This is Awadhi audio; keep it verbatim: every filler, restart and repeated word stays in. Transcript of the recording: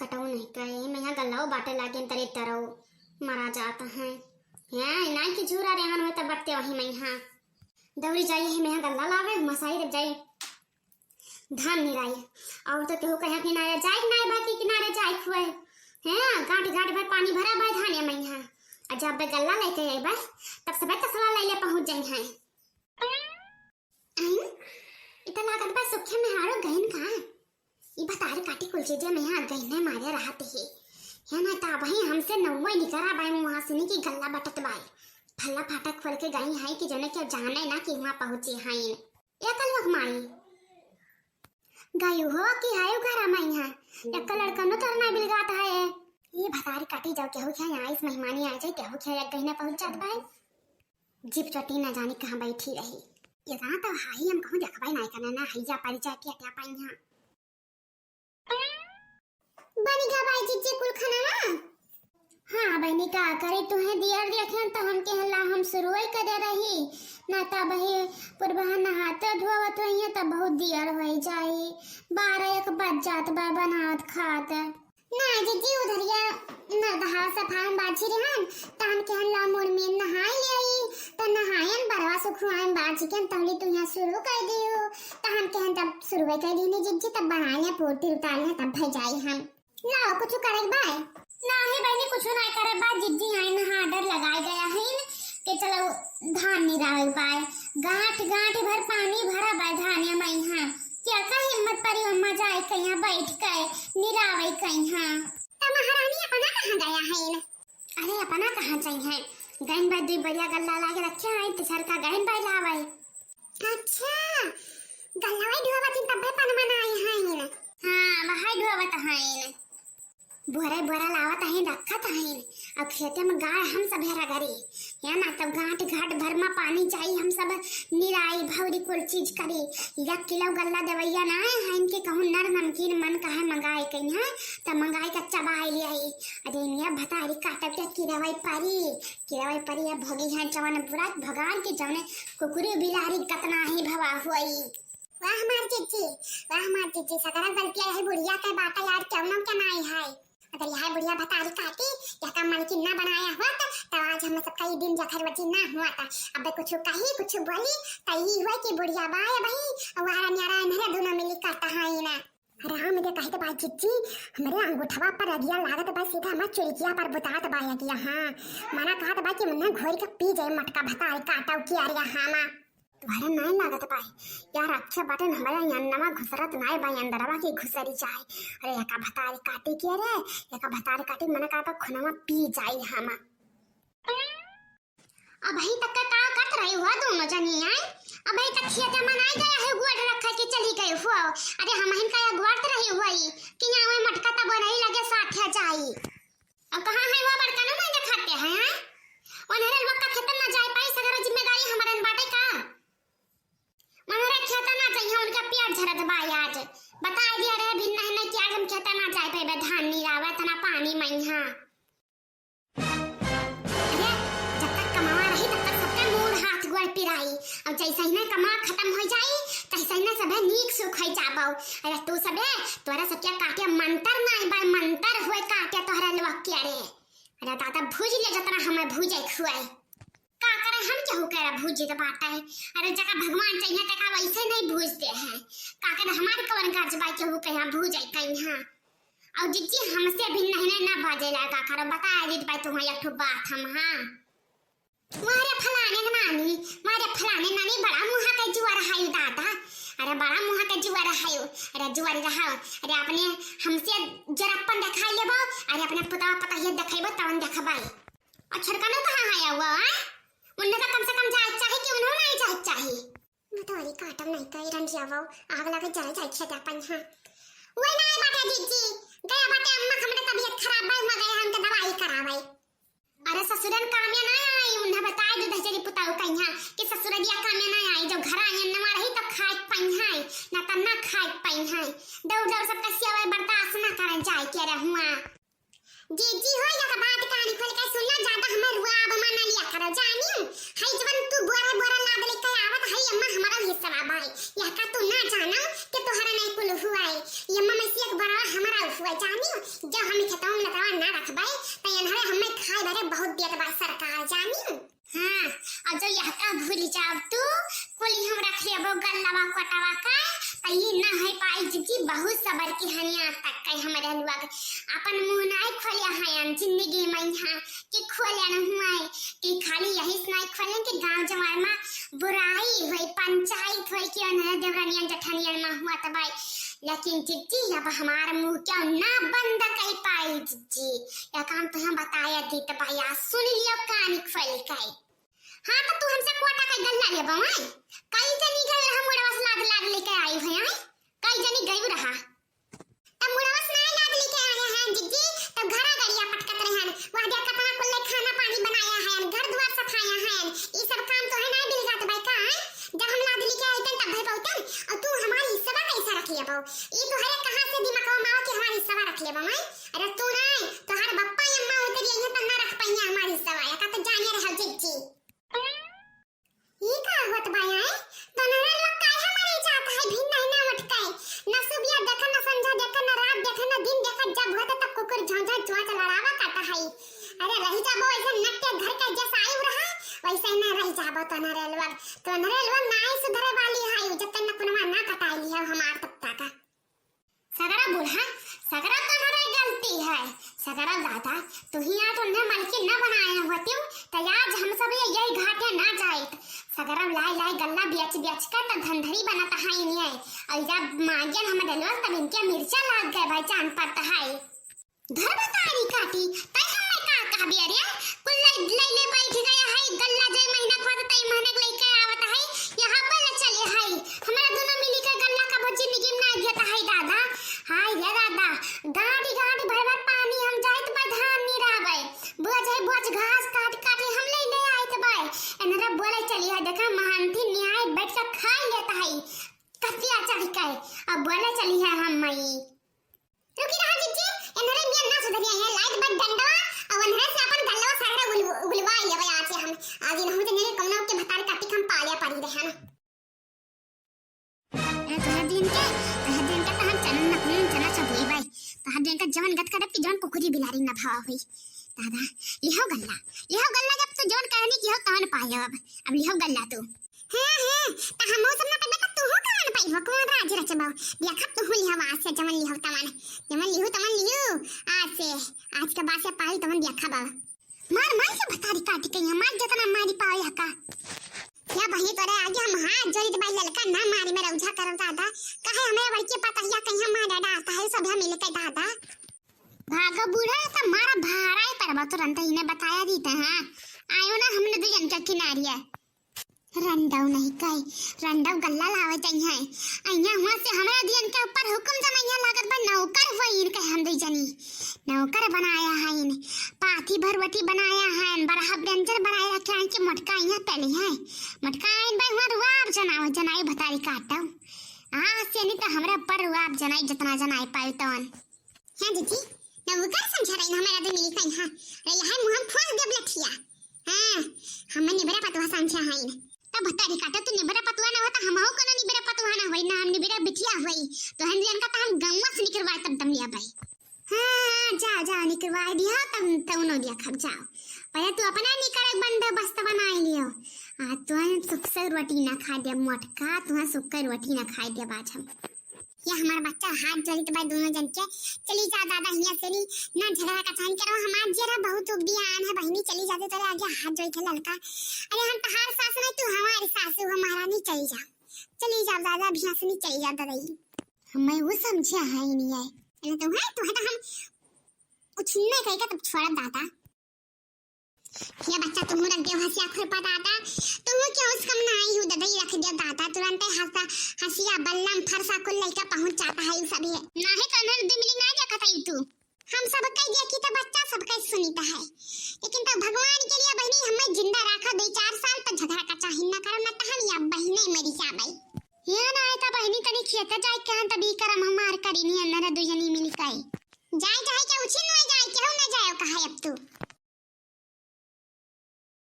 कटऊ नहीं कहे, मैं यहाँ गल्लाओ बाटे लागे तरे तरऊ मरा जाता है। हैं, नाई के झूरा रेहन होता बट्टे वही मैं यहाँ। दौड़ी जाई है, मैं यहाँ गल्ला लावे, मसाई जब जाई धान निराई। और तो केहू कहे किनारे जाए, नाई बाकी किनारे जाए हुए। हैं, गांठ गांठ भर पानी भरा बा धान या मैं यहाँ। और जब बे गल्ला लेके आई बा, तब सबे तसला ले ले पहुँच जाई हैं। आइन, इ त लागत बा सुखे मेहरारू गइन का? इ भतारी काटी कुल चीजे में हाथ गइने मारे रहत ही। हे ना त अबही हमसे नौवे निकरा बाई मुहासिनी की गल्ला बटत बाई। फल्ला फाटक खोल के गई है कि जने के जाने ना कि हुआ पहुँची हइन। ए कलुआ क माई। गई हो कि है उ घरा में यहाँ। एक लड़का नो तोर ना बिलगात है। इ भतारी काटी जाओ केहू के यहाँ आइस मेहमानी आ जाए केहू के यहाँ एक गइने पहुँच जात बाई। जीप चोटी न जानी कहाँ बैठी रही। ये कहाँ तो हाई हम कहूँ देखबे नहीं करना ना हैजा परिचय के क्या पाई यहाँ। बनी का बाई जीजी कुल खाना ना? हाँ बहनी का करे तुहे दियर देखें तो हम कहला हम शुरुए करे रही। ना तो बही पुरबहा नहाते धोवत होइए तो बहुत दियर होई जाई। बारह एक बज जात बा बनावत खात। ना जीजी, उधरिया नरदहा सफाई बाझी रहन, त हम कहन ला मोर में नहाई ले आई, त नहायन बरवा सुखुआयन बाझी के तहली तू यहाँ शुरू कर दियो, त हम कहन तब शुरू कर दीनी जीजी, तब बनाए पूर्ति उतार ले तब भर जाई हम। लाओ कुछ करे बाय? नाही बहनी कुछ ना करे बाय जीजी, आई नहा डर लगाए गया है कि चलो धान निरावे बाय, गांठ गांठ भर पानी भरा बाय धानिया में यहाँ। क्या का हिम्मत परी अम्मा जाए कहिया बैठ के निरावे कहिया। त महारानी अपना कहाँ गया है? अरे अपना कहाँ जाई है? गइन बाय दुई बढ़िया गल्ला लागे रखे हैं, तो सर का गइन बाय लावे। अच्छा, गल्ला वही ढोवा दिन तब्बे पन मनाए हैं। हाँ, वही ढोवा तो हैं। बोरे बोरा लावत हईन, रखत हईन। अब खेते में गाय हम सब हेरा गरी। या ना तब गांठ घाट भर में पानी जाई, हम सब निराई भौरी कुल चीज करी। एक किलो गल्ला देवैया ना है, इनके कहूँ नर नमकीन मन कहे मंगाए कहीं है, तब मंगाए का चबाए ले आई। अरे इन्हें भतारी काटब के किरवई परी, किरवई परी है भोगी है जवन बुरा भगवान के जवने कुकुरी बिलारी गतना ही भवा हुई। वाह हमार जीजी, वाह हमार जीजी, सगरा गलतिया यही बुढ़िया के बाटा यार, केवनो के नाई है। अगर यह बुढ़िया भतारी काटी, यह काम मन की ना बनाया होत, तो आज हम सबका ये दिन जखर वजी ना हुआ था। अब कुछ कही, कुछ बोली, तो ये हुआ कि बुढ़िया बाय भाई, और वारा न्यारा इन्हें दोनों मिली करता है ना। राम के कहत बा जीजी, हमरे अंगूठवा पर अगिया लागत बा, सीधा हमार चुरिकिया पर बुतात बा अगिया। हाँ, मना कहत बा कि मुन्ना घोर के पी जाए मटका भतारी काटव की अरिया हामा। तोहरे नाय लागत बाय। यार, अच्छे बाटे न, हमरा यहाँ नवा घुसरत नाय बा, अंदरवा के घुसरी जाए। अरे, एका भतारी काटी के रे, एका भतारी काटी, मना का बा, खुनवा पी जाई हमा। अबही तक का, का करत रही हुआ दोनों जनी, आय? अबही तक खेते में नाय गया है, गोड़ रखा के चली गई हुआ। अरे, हम हिन का गोड़ रही हुआ ई, कि यहाँ वही मटका तब नहीं लगे, साथे जाई। अब कहाँ है वो बड़का नु नहीं दिखाते हैं, हैं? उन्हें लोग का खेतन ना जाए पाई, सगरा जिम्मेदारी हमारे न बाटे का? उन्हें खेतन ना जाइए, उनका पेट झरत बा आज। बताए दिया रहे भी नहीं, नहीं कि आज हम खेतन ना जाए पाए, धान नहीं आवे, इतना पानी में यहाँ। अरे, जब तक कमावा रही, तब तक सबका मूड़ हाथ गोड़ पिराई। अब जैसे ही ना कमावा खत्म हो जाई, तैसे ही ना सबे नीक सुख हो जाबो। अरे तू सबे, तोरा सब क्या काटे मंतर नहीं बा, मंतर हुए काटे तोहरा लोग के रे। अरे दादा, भूज ले जतना हमें भूजे खुआई। का करे हम केहू के भूजे तो बात है। अरे जका भगवान चाहिए तका वैसे नहीं भूजते हैं। का करे हमारे कवन काज बा केहू के यहाँ भूजे कहीं हाँ। और जिज्जी हमसे भी नहीं ना बाजे लगा करो, बता दीत भाई तुम्हें एक ठो बात हम हाँ। मारे फलाने के नानी, मारे फलाने नानी बड़ा मुहा के जुआर हायु दादा। अरे बड़ा मुहा के जुआर हायु। अरे जुआरी रहाओ। अरे अपने हमसे जरप्पन दिखाई लेबो, अरे अपने पुतवा पता ये दिखाइबो तवन देखबाई। और छड़कनो कहाँ है हुआ, हाँ? उन्हें तो कम से कम जाए चाहे कि उन्होंने नहीं जाए चाहे। मतवारी काटम नहीं कही रंडिया वो, आग लगे जल जाए छेदा अपन हाँ। वही ना बाटे जीजी, गया बाटे अम्मा, हमरे तबीयत खराब बा, हुआ गया हमके दवाई करावे। अरे ससुरन कामे ना आई, उन्हें बताए दो दहजरी पुताऊ कहिया कि ससुरदिया कामे ना आई, जब घर आए नवा रही तो खाए पाई है, ना तो ना खाए पाई है। दौड़ दौड़ सब कसिया हुआ बर्दाश्त ना करन जाए के रहुआ। जीजी हो, या तो बात कान खोल के सुन लो, ज्यादा हमें रुआब मना लिया करो, जानी? हई जवन तू बोरा बोरा लाद लेके आवत हई, अम्मा हमारा हिस्सा भाई, यह का तू ना जानो कि तोहरा नहीं कुल हुआ है, ये अम्मा में से एक बोरा हमारा हुआ। जानी, जब हम खेतवा में लतवा ना रखबै, त एनहरे हमें खाए बरे बहुत देत बा सरकार, जानी। हाँ, और जो यहका भूल जाब तू, कुली हम रख लेबो गल्लवा कोटवा का, त ई ना है पाई जिज्जी, बहुत सबर की हनिया तक कई हमरे लोग अपन मुंह नाई खोले हैं जिंदगी में यहाँ, कि खोले न हुआ है, कि खाली यही से नाई खोले कि गांव जवार में बुराई होई, पंचायत होई, कि उन्हें देवरानियन जठानियन में हुआ तबाई। लेकिन जिज्जी, अब हमार मुंह क्यों ना बंद कई पाई जिज्जी, या काम तो हम बताया दी तबाई, आज सुन लियो कान खोल के। हाँ, तो तू हमसे कोटा का गल्ला लेबो, हैं? कई जनी गई रहा मुड़वा से लाद लाद लेके आई है, हैं? कई जनी गई रहा। तब मुड़वा से ना लाद लेके आए हैं, जिज्जी, तब घरा गड़िया पटकत रहन। वह देखा तना कुल्ले खाना पानी बनाया है, घर द्वार सफाया है। ई सब काम तो है ना बिलगात बाई का, हैं? जब हम लाद लेके आइतन तब भाई बहुतन, और तू हमारी हिस्सा कैसा रख लेबो? ई तो हरे कहाँ से दिमाग में आओ कि हमारी हिस्सा रख लेबो, हैं? अरे तू ना, तोहार बप्पा अम्मा होते रहिए तब ना रख पाइए हमारी हिस्सा, या का तो जाने रहो जिज्जी। ई का होत बा, आए? तोहरे लोग काहे मरे जात है, भिन्न है ना उठ के। न सुबिया देखा, न संझा देखा, न रात देखा, न दिन देखा, जब होता तब कुकुर झौंझा चोंच लड़ावा काटा है। अरे रही जाबो ऐसे नट के घर के जैसा आयु रहा, वैसे न रह जाबो तोहरे लोग। तोहरे लोग ना ही सुधरे वाली है, जब तक न कुनवा ना कटाई लिया हमार तब तक। सगरा बूढ़ा, सगरा तोहरे गलती है। सगरा दादा, तुही आज उन्हें मलकिन न बनाए होतिउ, त आज हम सब ये यही घाटे ना जाइत। सगरा लाई लाई गल्ला बेच बेच के त धंधरी बनत है इन्हें। और जब मांगेन हम डलवल तब इनके मिर्चा लाग गए भाई, जान पड़त है। धर बतारी काटी, तै हमें का कहबे रे? कुल लै, लै ले बैठ गया है, गल्ला जय महीना खोद तै महीने के लेके आवत है, यहाँ पर ले चले है। हमरा दोनों मिली के गल्ला का भुज्जी निगिम ना दिया है दादा। हाय रे दादा, गांठी गांठी भर भर पानी हम जाइत बा धान निरावे। बोझ है बोझ घास काट काट हम ले ले आइत बा। एनरे बोले चली है, देखा महंथी न्याय बैठ के खा लेत है। कतिया चढ़ के अब बोले चली है हम मई। रुकी रहा जिज्जी, एनहरे मियाँ ना सुधरिया है, लाइट बद डंडवा, और एनहरे से अपन गल्लवा सगरा उल-, उलवा लेवे आज से हम। आज इनहु से मेरे कमना के भतार काटी हम पाले पड़ी रहे ना। ए, तोहर दिन के, तोहर दिन के तो हम चनन न कुन चना सब हुई बाई। तोहर दिन के जवन गत करब कि जवन कुकुरी बिलारी न भावा हुई। दादा, लिहो गल्ला, लिहो गल्ला, जब तू जवन कहनी की हो तवन पायो अब, अब लिहो गल्ला तू। हाँ, हाँ, त हमहू सब ना पइबा, त तूहू कवन पइबा, कवन राज रचबा? देखब तूहू लिहब आज से, जवन लिहब तवन, जवन लिहू तवन लिहू। आज से, आज के बाद से पाई तवन देखब। मार माई के भतारी काटी कहीं, मार जतना मारी पावे हका। या बहिनी तोरे आगे हम हाथ जोड़ी त बाई ललका ना मारी में रौझा करब दादा। काहे हमें बड़की पतहिया कहीं मार डालता है सब मिल के दादा। भागो बूढ़ा, त मारा भारा ही परबा तुरंत ही ने बताया दीते हैं। आयो ना हमने दुजन के किनारिया। रंडव नहीं कहे, रंडव गल्ला लावे जाई है। अइया हुआ से हमरा दियन के ऊपर हुकुम जमैया लागत बा, नौकर हुआ इन कहे हम दई जनी। नौकर बनाया है इन, पाथी भरवटी बनाया है, बड़ा व्यंजन बनाए रखे हैं कि मोटका अइया पहले है। मोटका आइन बा हुआ रुआब जनाओ, जनाई भतारी काटो। आ से नहीं तो हमरा ऊपर रुआब जनाई जितना जनाई पाई तवन। हाँ जिज्जी, ना वो कर समझा रही ना हमारा तो मिली कहीं, हाँ। अरे यहाँ मुँह हम खोल देब लठिया। हाँ, हमें निबरा पतुआ समझा है ना। तब भतारी काटो तू निबरा पतुआ ना होता, हम हो कोनो निबरा पतुआ ना होई, ना हम निबरा बिटिया होई। तो हम जियन का तो हम गौवा से निकरवा तब दम लिया भाई। हाँ, हाँ, जा, जा, निकरवा दिया, तब, तब उनो दिया खब जाओ। पहले तू अपना निकर बंदोबस्त बनाई लियो। आ, तुहन सुख से रोटी ना खा दे मोटका, तुहन सुख के रोटी ना खाई दे बाज हम। ये हमार बच्चा हाथ जोड़ी तो भाई दोनों जन के, चली जा दादा हिया से नी, ना झगड़ा का चाहन करो, हमार जेरा बहुत उबियान है बहिनी, चली जाते तेरे आगे हाथ जोड़ी के ललका। अरे हम तहार सास नहीं, तू हमारी सासू हो महारानी, चली जा, चली जा दादा, अभी यहाँ से नी चली जा दादा। ये हमें वो समझे है ही नहीं है, अरे तो है, तू है तो हम उछिन्ने कहेगा तब छोड़ा दादा। ये बच्चा, तुम रख दे हंसिया खुरपा दादा, तुम क्यों उस कम ना आई हो ददई रख दे दादा, तुरंत हंसा, हंसिया बल्लम फरसा कुल लइका पहुंच जाता है उ सब है। नाही तो अनहर दुमिली ना देखत है तू। हम सब कह दिया कि तो बच्चा सब कह सुनीता है, लेकिन तो भगवान के लिए बहनी हमें जिंदा रखा दो चार साल पर झगड़ा का चाहे ना करो ना तो हम या बहने मरी जा भाई। ये ना आए तो बहनी तनी खेत जाए के हम तभी करम हमार करी नहीं अंदर दो जनी मिल के।